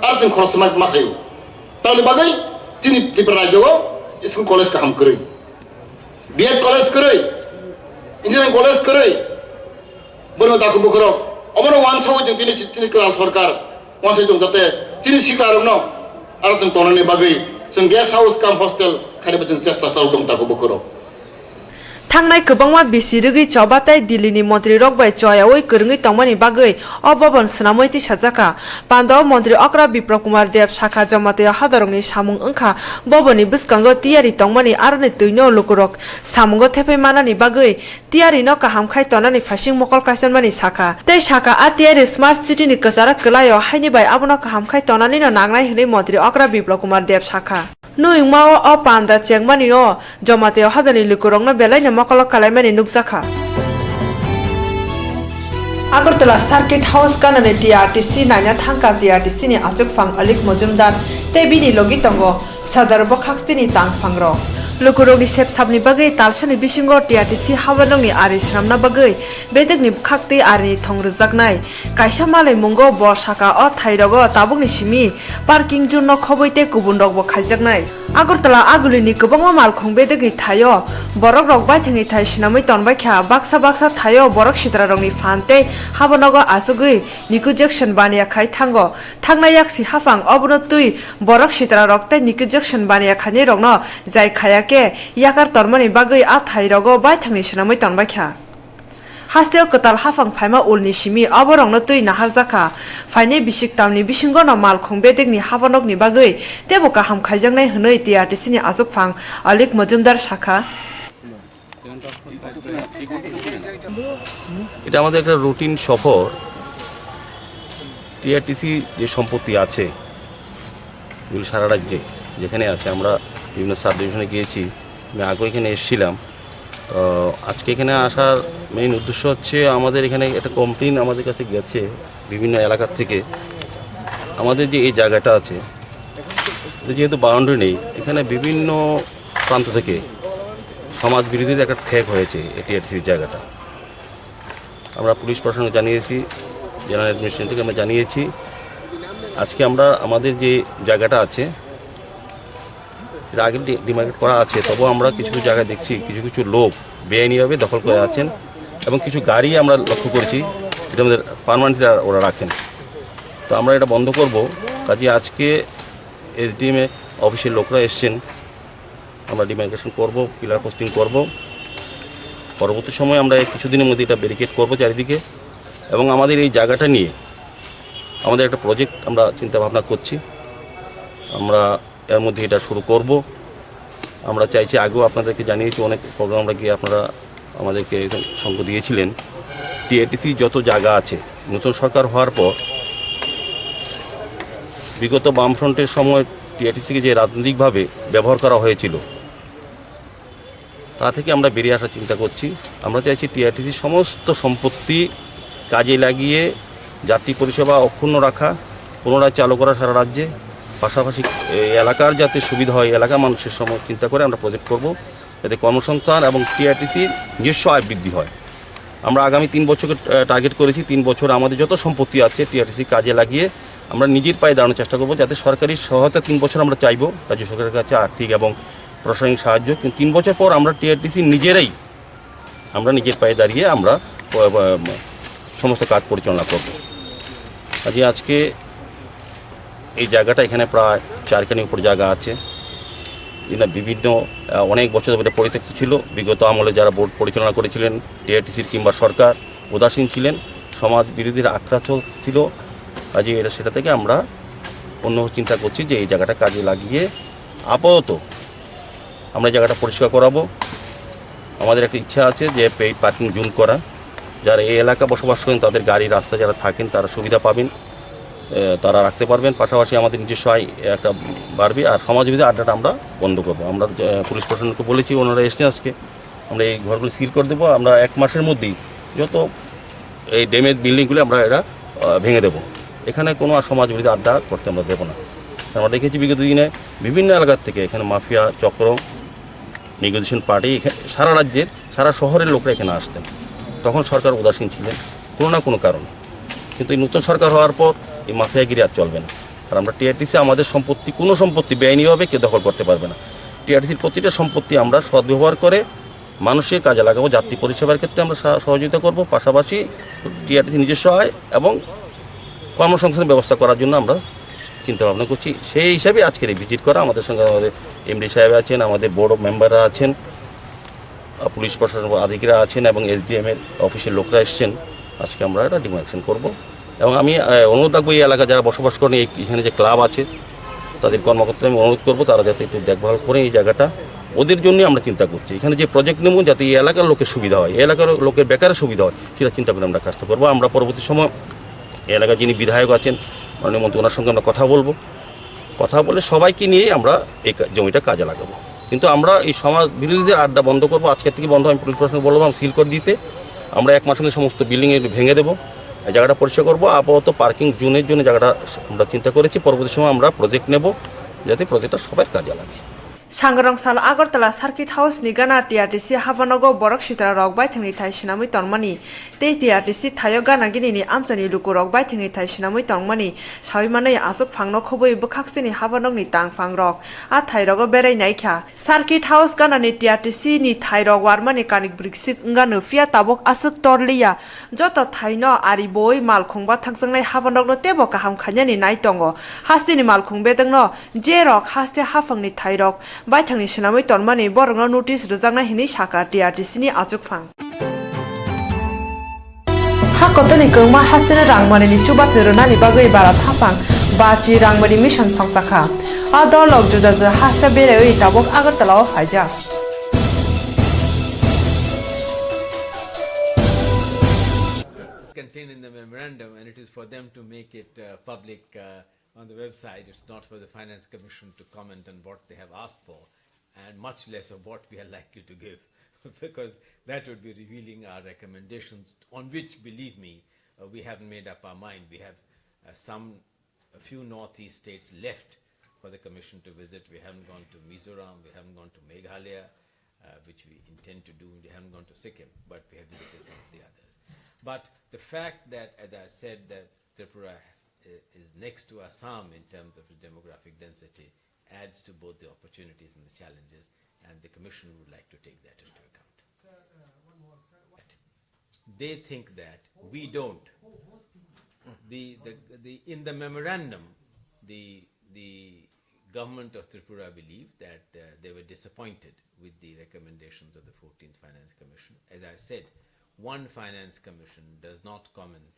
ar chwng khorok swmai ma khaio. Tamoni bagwi chini Tripura rajyo o school college kaham kwrwi. B Ed college kwrwi, engineering college kwrwi, bono takhuk bukhurok omono wansugwi chwng tini, tini kwtal sorkar wansugwi chwng jate chini siklarokno aro chwng tongnani bagwi chwng guest house cum hostel khainani chwng chesta chalo tong takhuk bukhurok. Thangnai kwbangma bisi rwgwi choba tei Delhi ni montri rok bai choyaui kwrwngwi tongmani bagwi o bobon swnamwi tisajakha. Pandao montri okra Biplab Kumar Deb sakha, Jamatia hadarokni samung wngkha boboni bwskango tiyari tongmani, aroni twino lukurok samungo thepai manani bagwi tiyarino kaham khai tonani phaising mokol kaichonmani sakha. Tei sakha, a tiyari smart city ni kwcharo kwlaio, haini bai abono kaham khai tonanino nangnai hwnwi montri okra Biplab Kumar Deb sakha. Nwngmao o panda chengmani o Jamatia hadani lukurokno belaino mokolo kalaimani nukjakha. Agartala Circuit House kanani T R T C naina thangkha T R T C ni achukphang Alik Mojumdar tei bini logi tongo sadar bwkhaksini tangphangrok. Lukurokni sepsapni bagwi talsani bisingo T R T C habanokni ari swnamna bagwi bedekni bwkhaktwi arini thong rwjaknai. Kaisa malai mungo bo saka o thairogo tabukni simi parking zone no khobwi tei kubun rokbo khaijaknai. Agartala Agulini kwbangma malkhung bedekni thaio borokrok baithangni thai swnamwi tonbaikha, baksa baksa thaio borok sitrarokni phan tei habonogo achugwi Nico Jackson baniya khai thango. Thangna yaksi haphang obono twi borok sitrarok tei Nico Jackson baniya khainairokno jai khaya khe yakar tormani bagwi a thairogo baithangni swnamwi tonbaikha. Hasteo kwtal haphang phaima ulni simi oborokno twi naharjakha. Phainai bisik tamni bisingono malkhung bedekni habanokni bagwi teibo kaham khaijaknai hwnwi T R T C ni achukphang Alik Mojumdar sakha. এটা আমাদের একটা রুটিন সফর। টিআরটিসি যে সম্পত্তি আছে, এগুলো সারা রাজ্যে যেখানে আছে, আমরা বিভিন্ন সাব ডিভিশনে গিয়েছি। আমি আগেও এখানে এসেছিলাম। তো আজকে এখানে আসার মেইন উদ্দেশ্য হচ্ছে, আমাদের এখানে একটা কমপ্লেন আমাদের কাছে গেছে বিভিন্ন এলাকার থেকে। আমাদের যে এই জায়গাটা আছে, এটা যেহেতু বাউন্ডারি নেই, এখানে বিভিন্ন প্রান্ত থেকে সমাজ বিরোধীদের একটা ট্র্যাক হয়েছে এই টিআরটিসির জায়গাটা। আমরা পুলিশ প্রশাসনকে জানিয়েছি, জেনারেল অ্যাডমিনিস্ট্রেশন থেকে আমরা জানিয়েছি। আজকে আমরা আমাদের যে জায়গাটা আছে, এটা আগে ডি-, ডিমার্কেট করা আছে, তবুও আমরা কিছু কিছু জায়গায় দেখছি কিছু কিছু লোক বেআইনিভাবে দখল করে আছেন এবং কিছু গাড়ি আমরা লক্ষ্য করেছি, এটা আমাদের পার্মানেন্টলি ওরা রাখেন। তো আমরা এটা বন্ধ করব। কাজে আজকে এসডিএম অফিসের লোকরা এসছেন, আমরা ডিমার্কেশন করব, পিলার পোস্টিং করব। পরবর্তী সময়ে আমরা এই কিছুদিনের মধ্যে এটা ব্যারিকেড করব চারিদিকে। এবং আমাদের এই জায়গাটা নিয়ে আমাদের একটা প্রজেক্ট আমরা চিন্তা ভাবনা করছি। আমরা এর মধ্যে এটা শুরু করব। আমরা চাইছি, আগেও আপনাদেরকে জানিয়েছি, অনেক প্রোগ্রাম আমরা গিয়ে আপনারা আমাদেরকে সঙ্গ দিয়েছিলেন। টিআইটিসি যত জায়গা আছে, নতুন সরকার হওয়ার পর বিগত বামফ্রন্টের সময় টিআইটিসিকে যে রাজনৈতিকভাবে ব্যবহার করা হয়েছিল, তা থেকে আমরা বেরিয়ে আসার চিন্তা করছি। আমরা চাইছি টিআইটিসির সমস্ত সম্পত্তি কাজে লাগিয়ে জাতি পরিষেবা অক্ষুণ্ণ রাখা, পুনরায় চালু করা সারা রাজ্যে। পাশাপাশি এই এলাকার যাতে সুবিধা হয়, এলাকার মানুষের সময় চিন্তা করে আমরা প্রজেক্ট করব, যাতে কর্মসংস্থান এবং টিআইটিসির নিজস্ব আয় বৃদ্ধি হয়। আমরা আগামী তিন বছরকে, আহ, টার্গেট করেছি। তিন বছর আমাদের যত সম্পত্তি আছে টিআইটিসি কাজে লাগিয়ে আমরা নিজের পায়ে দাঁড়ানোর চেষ্টা করব, যাতে সরকারি সহায়তা তিন বছর আমরা চাইবো রাজ্য সরকারের কাছে আর্থিক এবং প্রশাসনিক সাহায্য, কিন্তু তিন বছর পর আমরা টিআইটিসি নিজেরাই, আমরা নিজের পায়ে দাঁড়িয়ে আমরা প-, প-, সমস্ত কাজ পরিচালনা করব। কাজে আজকে এই জায়গাটা এখানে প্রায় চার কানি উপর জায়গা আছে, যেটা বিভিন্ন, আহ, অনেক বছর ধরে পরিত্যক্ত ছিল। বিগত আমলে যারা বোর্ড পরিচালনা করেছিলেন, টিআইটিসির কিংবা সরকার উদাসীন ছিলেন, সমাজ বিরোধীর আক্রান্ত ছিল। কাজে এটা, সেটা থেকে আমরা অন্য চিন্তা করছি যে এই জায়গাটা কাজে লাগিয়ে আপাতত আমরা এই জায়গাটা পরিষ্কার করাবো। আমাদের একটা ইচ্ছা আছে যে পেইড পার্কিং জোন করা, যারা এই এলাকা বসবাস করেন তাদের গাড়ি রাস্তা যারা থাকেন তারা সুবিধা পাবেন, এ, তারা রাখতে পারবেন। পাশাপাশি আমাদের নিজস্ব আয় একটা বাড়বে। আর সমাজ বিরোধী আড্ডাটা আমরা বন্ধ করবো। আমরা, এ, পুলিশ প্রশাসনকে বলেছি, ওনারা এসছেন আজকে। আমরা এই ঘরগুলো সিল করে দেবো। আমরা এক মাসের মধ্যেই যত এই ড্যামেজ বিল্ডিংগুলো আমরা এরা, আহ, ভেঙে দেবো। এখানে কোনো আর সমাজ বিরোধী আড্ডা করতে আমরা দেবো না। আমরা দেখেছি বিগত দিনে বিভিন্ন এলাকার থেকে এখানে মাফিয়া চক্র, নেগোসিয়েশন পার্টি, এখানে সারা রাজ্যের, সারা শহরের লোকরা এখানে আসতেন। তখন সরকার উদাসীন ছিলেন কোনো না কোনো কারণে। কিন্তু এই নতুন সরকার হওয়ার পর এই মাফিয়াগিরি আর চলবে না। আর আমরা টিআরটিসি আমাদের সম্পত্তি, কোনো সম্পত্তি বেআইনিভাবে কেউ দখল করতে পারবে না। টিআরটিসির প্রতিটা সম্পত্তি আমরা সদ্ব্যবহার করে মানুষের কাজে লাগাবো। যাত্রী পরিষেবার ক্ষেত্রে আমরা সহ-, সহযোগিতা করব, পাশাপাশি টিআরটিসি নিজস্ব আয় এবং কর্মসংস্থানের ব্যবস্থা করার জন্য আমরা চিন্তা ভাবনা করছি। সেই হিসাবে আজকের এই ভিজিট করা। আমাদের সঙ্গে আমাদের এমডি সাহেব আছেন, আমাদের বোর্ড অফ মেম্বাররা আছেন, আহ, পুলিশ প্রশাসন আধিকারিকরা আছেন এবং এসডিএম এর অফিসের লোকরা এসছেন। আজকে আমরা একটা ডিমার্কেশন করব এবং আমি, আহ, অনুরোধ রাখবো, এই এলাকা যারা বসবাস করেন, এই, এখানে যে ক্লাব আছে, তাদের কর্মকর্তাদের আমি অনুরোধ করবো, তারা যাতে একটু দেখভাল করেন এই জায়গাটা। ওদের জন্যই আমরা চিন্তা করছি। এখানে যে প্রজেক্ট নেব, যাতে এই এলাকার লোকের সুবিধা হয়, এই এলাকার লোকের বেকারের সুবিধা হয়, সেটা চিন্তা করে আমরা কাজটা করবো। আমরা পরবর্তী সময় এই এলাকার যিনি বিধায়ক আছেন, মাননীয় মন্ত্রী, ওনার সঙ্গে আমরা কথা বলবো। কথা বলে সবাইকে নিয়েই আমরা এই কা-, জমিটা কাজে লাগাবো। কিন্তু আমরা এই সমাজ বিরোধীদের আড্ডা বন্ধ করবো, আজকে থেকে বন্ধ। আমি পুলিশ প্রশাসনকে বললাম সিল করে দিতে। আমরা এক মাসের মধ্যে সমস্ত বিল্ডিং ভেঙে দেবো, এই জায়গাটা পরিষ্কার করবো। আপাতত পার্কিং জোনের জন্য জায়গাটা আমরা চিন্তা করেছি, পরবর্তী সময় আমরা প্রজেক্ট নেব, যাতে প্রজেক্টটা সবাই কাজে লাগে। Sangrong salo Agartala Circuit House ni gana TRTC habanogo borok sitra rok baithangni thai sinamwi tongmani tei TRTC thaio gana gini ni amchani luku rok baithangni thai sinamwi tongmani sawi manwi aswk phangno khobwi bwkhak sini habanokni tang phang rok a thai rogo berai naikha. Circuit House gana ni TRTC ni thai rok warmani kanik briksik wngano, phiya tabuk aswk torliya. Joto thaino ari boi malkhung bathakjaknai habanokno teibo kaham khainani nai tongo. Hasteni malkhung bedekno je rok haste haphangni thairok baithangni swnamwi tonmani borokno notice rwjaknai hinwi sakha TRTC ni achukphang. Ha kotorni kwbangma hasteno rangmanini chubachu rwnani bagwi bara thaphang Bachi Rangmani Mission songsakha. A dolrok juda juda haste beraiwi tabuk Agartala-o phaijak. Contained in the memorandum, and it is for them to make it, uh, public, uh, on the website. It's not for the Finance Commission to comment on what they have asked for, and much less of what we are likely to give, because that would be revealing our recommendations, on which, believe me, uh, we haven't made up our mind. We have, uh, some a few Northeast states left for the commission to visit. We haven't gone to Mizoram, we haven't gone to Meghalaya, uh, which we intend to do. We haven't gone to Sikkim, but we have visited some of the others. But the fact that, as I said, that Tripura, uh, is next to Assam in terms of the demographic density adds to both the opportunities and the challenges, and the commission would like to take that into account. They think that we don't. The, the, the, in the memorandum, the, the government of Tripura believed that, uh, they were disappointed with the recommendations of the fourteenth Finance Commission. As I said, one Finance Commission does not comment,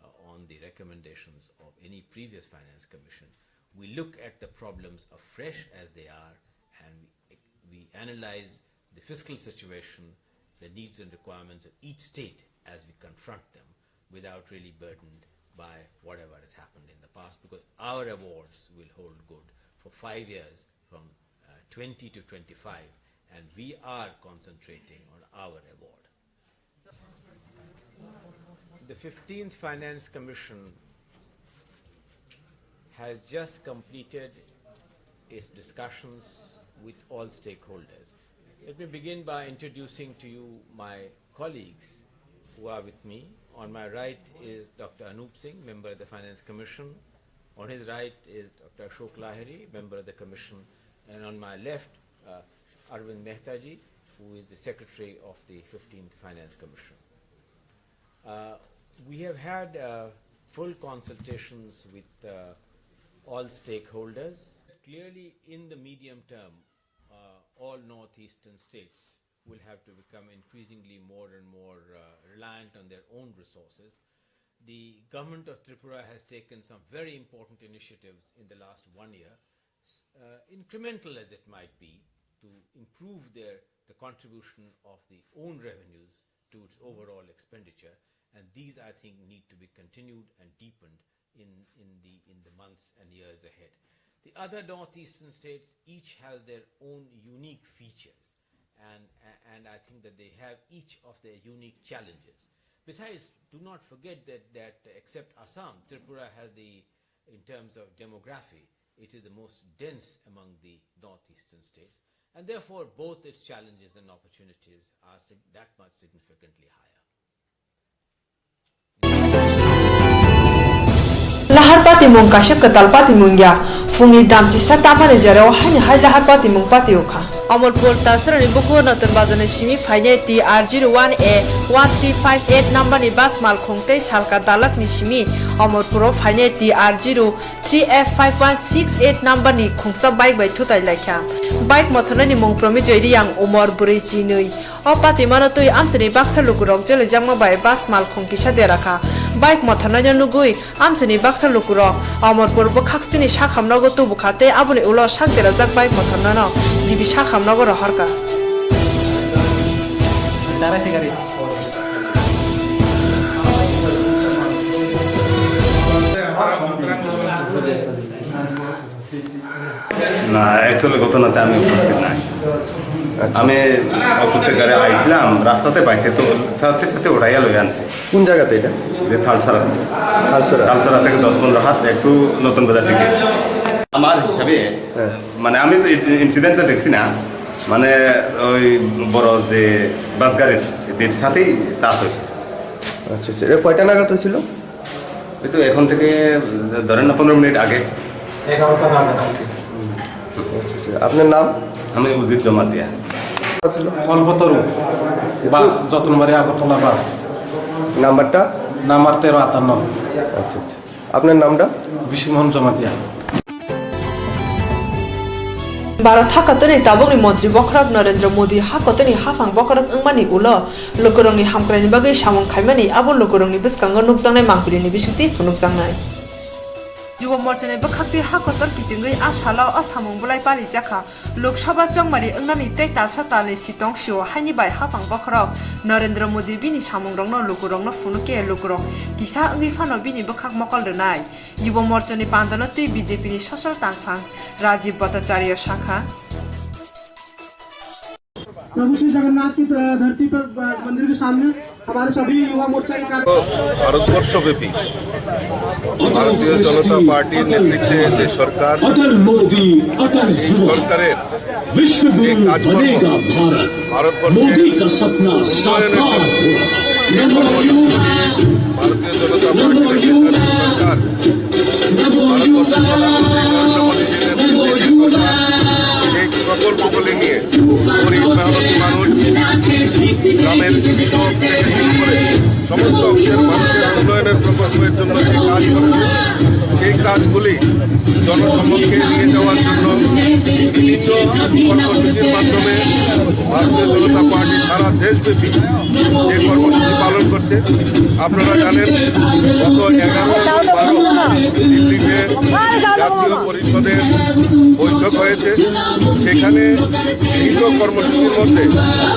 uh, on the recommendations of any previous Finance Commission. We look at the problems afresh as they are, and we, we analyze the fiscal situation, the needs and requirements of each state as we confront them, without really burdened by whatever has happened in the past, because our awards will hold good for five years from, uh, twenty to twenty-five, and we are concentrating on our award. The fifteenth Finance Commission has just completed its discussions with all stakeholders. Let me begin by introducing to you my colleagues who are with me. On my right is Doctor Anup Singh, member of the Finance Commission. On his right is Doctor Ashok Lahiri, member of the Commission. And on my left, uh, Arvind Mehta ji, who is the secretary of the fifteenth Finance Commission. Uh, we have had, uh, full consultations with, uh, all stakeholders. Clearly, in the medium term, uh, all northeastern states will have to become increasingly more and more, uh, reliant on their own resources. The government of Tripura has taken some very important initiatives in the last one year, s-, uh, incremental as it might be, to improve their, the contribution of the own revenues to its overall expenditure, and these, I think, need to be continued and deepened in, in the, in the months and years ahead. The other northeastern states each has their own unique features, and, and I think that they have each of their unique challenges. Besides, do not forget that, that except Assam, Tripura has the, in terms of demography, it is the most dense among the northeastern states, and therefore both its challenges and opportunities are sig-, that much significantly higher. Lahar patimung kaisa kwtal patimung ya. Phungni damchisa tamani jorao haini hai lahar patimung pati o kha. Omorpur Talsarani bukuo Notun Bazarni simi phainai T R zero one A one three five eight numberni bus malkhung tei Salka dalakni simi Omorpuro phainai T R zero three F five one six eight numberni khungsa bike bai thutai laikha. Bike mothornaini mung Promi Joy Riyang, umor bwrwi chinwi. O patimano twi amchaini baksa lukurok jelejakma bai bus malkhung kisa derakha. Bike mothornaino nugwi amchaini baksa lukurok Omorpur bwkhaksini sakhamnogo tubukha tei aboni ulo sak derajak bike mothornano G B sakhamnogo rohorkha. না, অ্যাকচুয়ালি ঘটনাতে আমি উপস্থিত নাই। আচ্ছা। আমি অপেক্ষাকারে আইছিলাম, রাস্তাতে পাইছে তো সাথে সাথে উঠাইয়া লই আনছে। কোন জায়গাতে এটা? যে থালছড়া। থালছড়া। থালছড়া থেকে দশ পনেরো হাত একটু নতুন বাজার দিকে। আমার হিসাবে, হ্যাঁ। মানে আমি তো এই ইনসিডেন্টটা দেখছি না, মানে ওই বড় যে বাস গাড়ির এদের সাথেই টাচ হয়েছে। আচ্ছা, আচ্ছা। এটা কয়টা নাগাদ হয়েছিল? এই তো এখন থেকে ধরেন না পনেরো মিনিট আগে। এগারোটা নাগাদ আর কি। আচ্ছা, আচ্ছা। আপনার নাম? আমি উজির জমাতিয়া। কল্পতরু বাস, যতনবাড়ি আগরতলা বাস। নাম্বারটা? নাম্বার তেরো আটান্ন। আচ্ছা, আচ্ছা। আপনার নামটা? বিশ্বমোহন Jamatia. Bharat hakatoni tabukni montri bokhorok Narendra Modi hakatoni haphang bokhorok wngmani ulo lukurokni hamkraini bagwi samung khaimani abo lukurokni bwskango nukjaknai mangpilini bisingtwi phunukjaknai. Yubo Morchani bwkhaktwi hakotor kitingwi a salo o samung bwlai palijakha. Lok Sabha chongmari wngnani tei talsa talni sitong sio haini bai haphang bokhorok Narendra Modi bini samungrokno lukurokno phunukhe lukurok kisa wngwi phano bini bwkhak mokol rwnai. Yubo Morchani pandano twi B J P ni social tangphang Rajiv Bhattacharya sakha. प्रभु श्री जगन्नाथ की, अ, धरती पर, अ, मंदिर के सामने हमारे सभी युवा मोर्चा के कार्य- ভারতবর্ষব্যাপী ভারতীয় জনতা পার্টির নেতৃত্বে যে সরকার, अटल मोदी, अटल এই युवा, সরকারের विश्व যে गुरु কাজকর্ম, बनेगा भारत, ভারতবর্ষের मोदी का सपना উন্নয়নের साकार জন্য होगा। যে কর্মসূচি ভারতীয় জনতা পার্টির নেতৃত্বাধীন সরকার, ভারতবর্ষের প্রধানমন্ত্রী নরেন্দ্র মোদীজির নেতৃত্বে যে সরকার যে প্রকল্পগুলি নিয়ে গরিব মেহনতি মানুষ, গ্রামের কৃষক থেকে শুরু করে সমস্ত অংশের মানুষের উন্নয়নের প্রকল্পের জন্য যে কাজ করেছে, সেই কাজগুলি জনসমক্ষে নিয়ে যাওয়ার জন্য বিভিন্ন কর্মসূচির মাধ্যমে ভারতীয় জনতা পার্টি সারা দেশব্যাপী যে কর্মসূচি পালন করছে, আপনারা জানেন, গত এগারো এবং বারো দিল্লিতে জাতীয় পরিষদের বৈঠক হয়েছে। সেখানে গৃহীত কর্মসূচির মধ্যে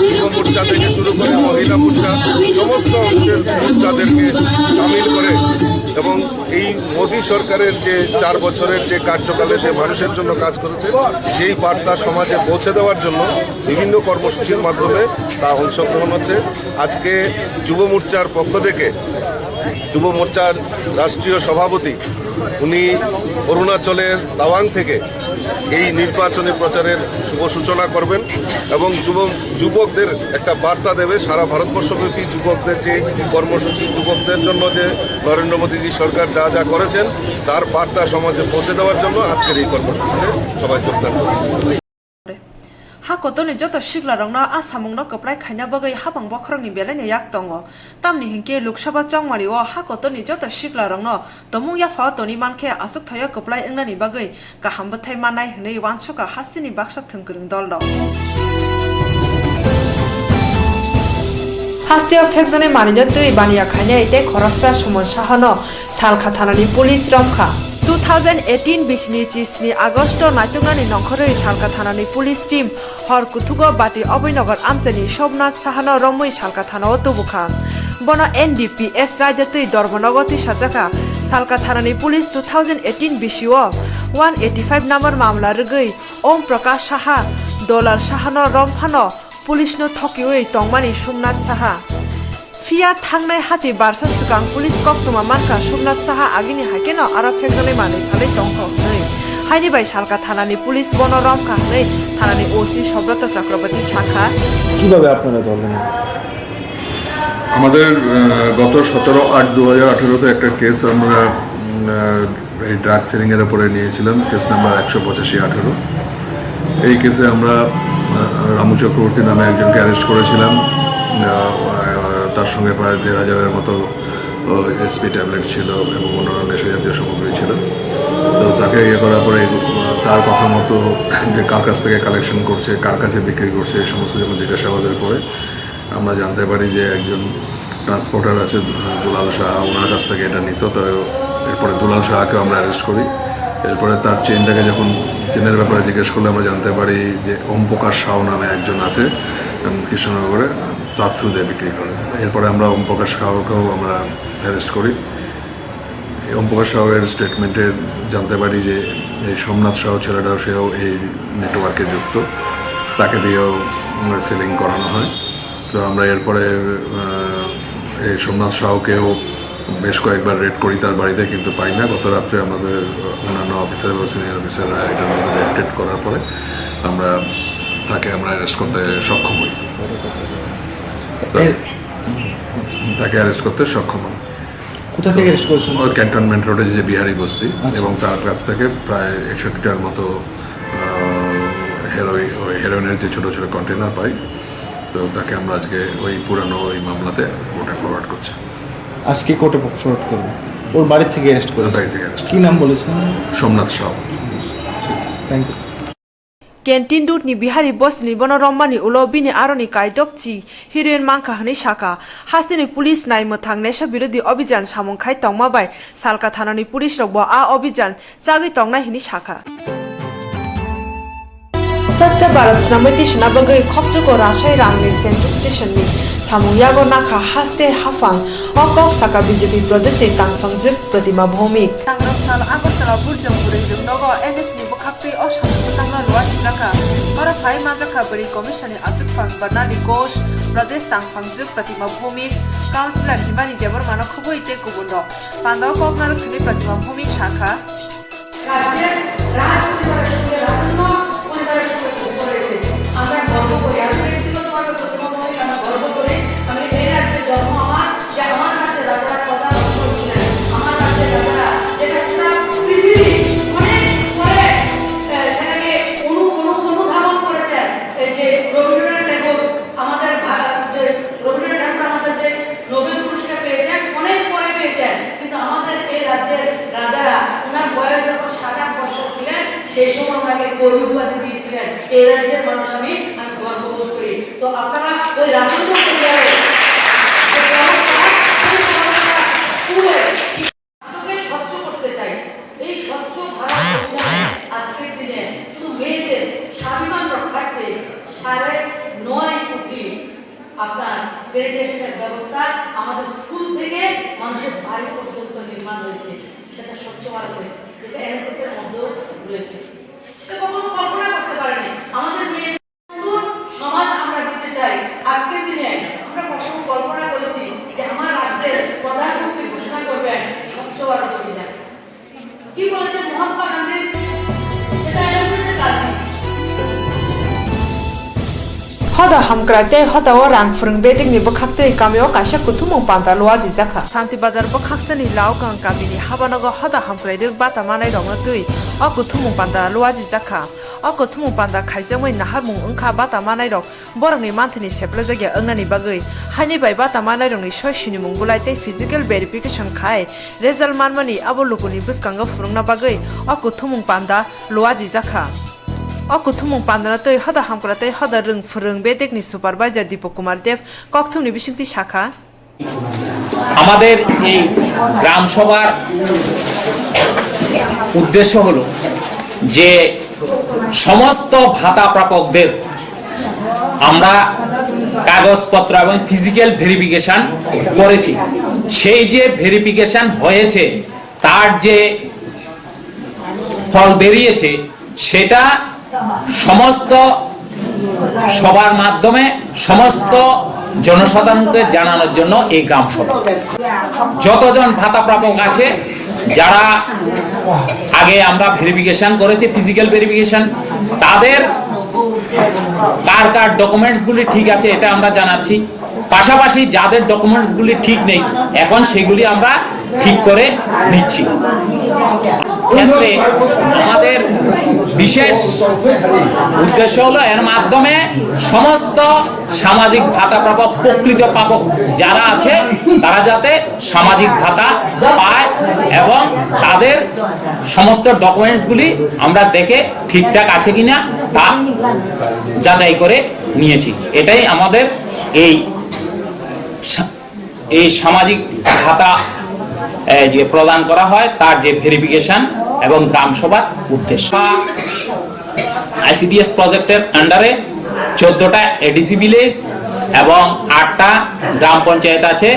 যুব মোর্চা থেকে শুরু করে মহিলা মোর্চা, সমস্ত অংশের মোর্চাদেরকে সামিল করে এবং এই মোদী সরকারের যে চার বছরের যে কার্যকালে যে মানুষের জন্য কাজ করেছে, সেই বার্তা সমাজে পৌঁছে দেওয়ার জন্য বিভিন্ন কর্মসূচির মাধ্যমে তা অংশগ্রহণ হচ্ছে। আজকে যুব মোর্চার পক্ষ থেকে যুব মোর্চার রাষ্ট্রীয় সভাপতি উনি অরুণাচলের তাওয়াং থেকে এই নির্বাচনী প্রচারের শুভ সূচনা করবেন এবং যুব যুবকদের একটা বার্তা দেবে। সারা ভারতবর্ষব্যাপী যুবকদের যে কর্মসূচি, যুবকদের জন্য যে নরেন্দ্র মোদীজি সরকার যা যা করেছেন, তার বার্তা সমাজে পৌঁছে দেওয়ার জন্য আজকের এই কর্মসূচিতে সবাই যোগদান করছেন। Ha kotorni joto siklarokno a samungno kwplai khaina bagwi habang bokhorokni belaino yak tongo. Tamni hinkhe Lok Sabha chongmani o ha kotorni joto siklarokno tomung yaphao toni mankhe achukthai-o kwplai wngnani bagwi kaham bwthai mannai hwnwi uansukha hasteni baksa thwngkwrwng dolrok. Hasteo phekjaknai manwino twi baniya khainai tei khoroksa Suman Sahano Salka thanani police romkha. Two thousand eighteen bisini chisni Agosto naituknani nongkhorwi Salka thanani police team hor kuthugo Bati Abhoynagar amchaini Somnath Sahano romwi Salka thanao tubukha. Bono N D P S raida twi dormonogo twisajakha. Salka thanani police two thousand eighteen bisio one eighty five number mamla rwgwi Om Prakash Saha, Dolar Sahano romphano police no thokiwi tongmani Somnath Saha. Phiya thangnai hati barsa swkang police koktwma mankha Somnath Saha agini haikeno aro phekjaknai manwi phalwi tongkho hwnwi. Haini bai Salka thanani police bono romkha hwnwi thanani O C Sobroto Chakraborty sakha. কিভাবে আপনারা ধরলেন? আমাদের, আহ, গত সতেরো আট দু হাজার আঠেরোতে একটা কেস আমরা, উম, আহ, এই ড্রাগ সেলিংয়ের ওপরে নিয়েছিলাম, কেস নাম্বার একশো পঁচাশি আঠেরো। এই কেসে আমরা রামু চক্রবর্তী নামে একজনকে অ্যারেস্ট করেছিলাম। আহ, তার সঙ্গে প্রায় দেড় হাজারের মতো এসপি ট্যাবলেট ছিল এবং অন্যান্য নেশা জাতীয় সামগ্রী ছিল। তো তাকে ইয়ে করার পরে, আহ, তার কথা মতো যে কার কাছ থেকে কালেকশন করছে, কার কাছে বিক্রি করছে, এই সমস্ত যখন জিজ্ঞাসাবাদের পরে আমরা জানতে পারি যে একজন ট্রান্সপোর্টার আছে, আহ, দুলাল সাহা, ওনার কাছ থেকে এটা নিত। তো এরপরে দুলাল সাহাকেও আমরা অ্যারেস্ট করি। এরপরে তার চেইনটাকে যখন, চেইনের ব্যাপারে জিজ্ঞেস করলে আমরা জানতে পারি যে ওম প্রকাশ সাউ নামে একজন আছে, উম, কৃষ্ণনগরে, তার থ্রু দিয়ে বিক্রি করে। এরপরে আমরা ওম প্রকাশ সাউকেও আমরা অ্যারেস্ট করি। এই ওম প্রকাশ সাউয়ের স্টেটমেন্টে জানতে পারি যে এই সোমনাথ সাউ ছেলেটাও, সেও এই নেটওয়ার্কে যুক্ত, তাকে দিয়েও, উম, সেলিং করানো হয়। তো আমরা এরপরে, আহ, এই সোমনাথ সাউকেও বেশ কয়েকবার রেড করি তার বাড়িতে, কিন্তু পাই না। গত রাত্রে আমাদের অন্যান্য অফিসার এবং সিনিয়র অফিসাররা এটার মধ্যে রেড টেড করার পরে আমরা তাকে আমরা অ্যারেস্ট করতে সক্ষম হই। তো এর তাকে অ্যারেস্ট করতে সক্ষম হই। কোথা থেকে অ্যারেস্ট করেছেন? ওই ক্যান্টনমেন্ট রোডে যে বিহারি বস্তি, আচ্ছা। এবং তার কাছ থেকে প্রায় একষট্টিটার মতো, আহ, হেরোইন, ওই হেরোইনের যে ছোট ছোট কন্টেনার পাই, তো তাকে আমরা আজকে ওই পুরানো ওই মামলাতে কোর্টে ফরওয়ার্ড করছি। আজকে কোর্টে ফরওয়ার্ড করবো। ওর বাড়ি থেকে অ্যারেস্ট করেছে? বাড়ি থেকে অ্যারেস্ট। কি নাম বলেছেন? Somnath Shaw. Thank you, sir. Canteen Road ni Bihari bosni bono rommani ulo bini aroni kaidok chi heroin mankha hwnwi sakha. Hasteni police nai mwthang nesha birodhi obhijan samung khai tongma bai Salka thanani police rok bo a obhijan chagwi tongnai hwnwi sakha. Swachh Bharat swnamwi tisana bagwi khopchugo Rashai Rangni Central Station ni samung yago nakha haste haphang. O kok saka B J P Pradesh ni tangphangjwk Pratima Bhowmik. Tangrok sal Agartala Burjong Bwrwi Rwngnogo N S ni bwkhaktwi o samung bwtangno luachijakha. Oro phai manjakha Bwrwi Commission ni achukphang Barnali Ghosh, Pradesh tangphangjwk Pratima Bhowmik, Councillor Himani Debbarmano khubui tei kubunrok. Pandao kok narwk thwngwi Pratima Bhowmik sakha. রাজ্যের রাজ পরিবারের সঙ্গে রাজন্য পরিবারের সঙ্গে যুক্ত রয়েছে। আমরা গর্ব করি, আমি ব্যক্তিগতভাবে প্রথমত বলি, আমরা গর্ব করি। আমি এই রাজ্যে জন্ম আমার, যে আমার রাজ্যের রাজারা কত সুন্দর ছিলেন, আমার রাজ্যের রাজারা যেটা পুরা পৃথিবী অনেক পরে, আহ, সেটাকে অনু-, অনু-, অনুধাবন করেছেন। এই যে রবীন্দ্রনাথ ঠাকুর আমাদের ভা-, যে রবীন্দ্রনাথ ঠাকুর আমাদের যে নোবেল পুরস্কার পেয়েছেন, অনেক পরে পেয়েছেন, কিন্তু আমাদের এই রাজ্যের রাজারা, ওনার বয়স যখন সাত আট বছর ছিলেন, সেই সময় ওনাকে কবি উপাধি দিয়েছিলেন। এই রাজ্যের মানুষ আমি, আমি গর্ববোধ করি। তো আপনারা ওই রাজেন্দ্র পরিবারের যে পরম্পরা, সেই পরম্পরা স্কুলে নাটকে স্বচ্ছ করতে চাই। এই স্বচ্ছ ভারত অভিযানে আজকের দিনে শুধু মেয়েদের স্বাভিমান রক্ষার্থে সাড়ে নয় কোটি আপনার স্যানিটেশনের ব্যবস্থা আমাদের স্কুল থেকে মানুষের বাড়ি পর্যন্ত নির্মাণ হয়েছে, সেটা স্বচ্ছ ভারতে, যেটা এনএসএস এর মধ্যেও রয়েছে। সেটা কখনো কল্পনা করতে পারেনি। আমাদের মেয়ে সমাজ আমরা দিতে চাই। আজকের দিনে আমরা কখনো কল্পনা করেছি যে আমার রাষ্ট্রের প্রধানমন্ত্রী ঘোষণা করবেন স্বচ্ছ ভারত অভিযান? কি বলেছেন মহাত্মা গান্ধী? সেটা এনএসএস এর কাজ। Hoda hamkrai tei hoda o rang phwrwng bedekni bwkhaktwi kamio kaisa kuthumung panda luajijakha. Santi Bazar bwkhaksani Laukang kamini habanogo hoda hamkrai rwk bata manairokno twi o kuthumung panda luajijakha. O kuthumung panda khaijakmani naharmung wngkha bata manairok borokni manthani seplajak ya wngnani bagwi, haini bai bata manairokni soi sinimung bulai tei physical verification khai result manmani abo lukuni bwskango phwrwngna bagwi o kuthumung panda luajijakha. O kuthumung pandano twi hoda hamkra tei hoda rwng phwrwng bedekni supervisor Dipak Kumar Deb kokthumni bisingtwi sakha. আমাদের এই গ্রাম সভার উদ্দেশ্য হলো যে সমস্ত ভাতা প্রাপকদের আমরা কাগজপত্র এবং ফিজিক্যাল ভেরিফিকেশন করেছি। সেই যে ভেরিফিকেশন হয়েছে, তার যে ফল বেরিয়েছে, সেটা সমস্ত সভার মাধ্যমে সমস্ত জনসাধারণকে জানানোর জন্য এই গ্রাম সভা। যতজন ভাতা প্রাপক আছে, যারা আগে আমরা ভেরিফিকেশন করেছি, ফিজিক্যাল ভেরিফিকেশন, তাদের কার কার ডকুমেন্টসগুলি ঠিক আছে, এটা আমরা জানাচ্ছি। পাশাপাশি যাদের ডকুমেন্টসগুলি ঠিক নেই, এখন সেগুলি আমরা ঠিক করে নিচ্ছি। ক্ষেত্রে আমাদের বিশেষ উদ্দেশ্য হলো এর মাধ্যমে সমস্ত সামাজিক ভাতা প্রাপক, প্রকৃত প্রাপক যারা আছে, তারা যাতে সামাজিক ভাতা পায় এবং তাদের সমস্ত ডকুমেন্টসগুলি আমরা দেখে ঠিকঠাক আছে কিনা তা যাচাই করে নিয়েছি। এটাই আমাদের এই সা-, এই সামাজিক ভাতা, এ, যে প্রদান করা হয়, তার যে ভেরিফিকেশন এবং গ্রাম সভার উদ্দেশ্য। আইসিডিএস প্রজেক্টের আন্ডারে চোদ্দটা এডিসি ভিলেজ এবং আটটা গ্রাম পঞ্চায়েত আছে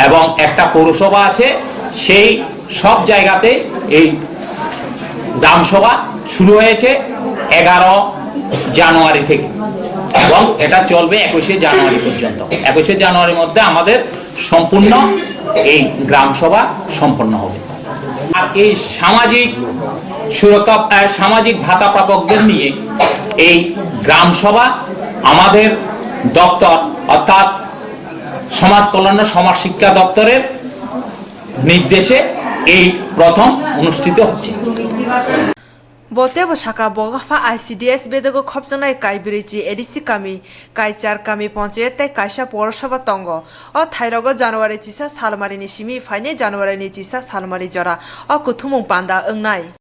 এবং একটা পৌরসভা আছে। সেই সব জায়গাতে এই গ্রাম সভা শুরু হয়েছে এগারো জানুয়ারি থেকে এবং এটা চলবে একুশে জানুয়ারি পর্যন্ত। একুশে জানুয়ারির মধ্যে আমাদের সম্পূর্ণ এই গ্রাম সভা সম্পন্ন হবে। আর এই সামাজিক সুরক্ষা, আহ, সামাজিক ভাতা প্রাপকদের নিয়ে এই গ্রাম সভা আমাদের দপ্তর, অর্থাৎ সমাজ কল্যাণ ও সমাজ শিক্ষা দপ্তরের নির্দেশে এই প্রথম অনুষ্ঠিত হচ্ছে। Bo teibo saka, bo pha I C D S bedego khopjaknai Kaibirichi A D C kami, Kaichar kami ponchayat tei kaisa porosoba tongo. O thairogo January chisa salmarini simi phainai January ni chisa salmari jora o kuthumung panda wngnai.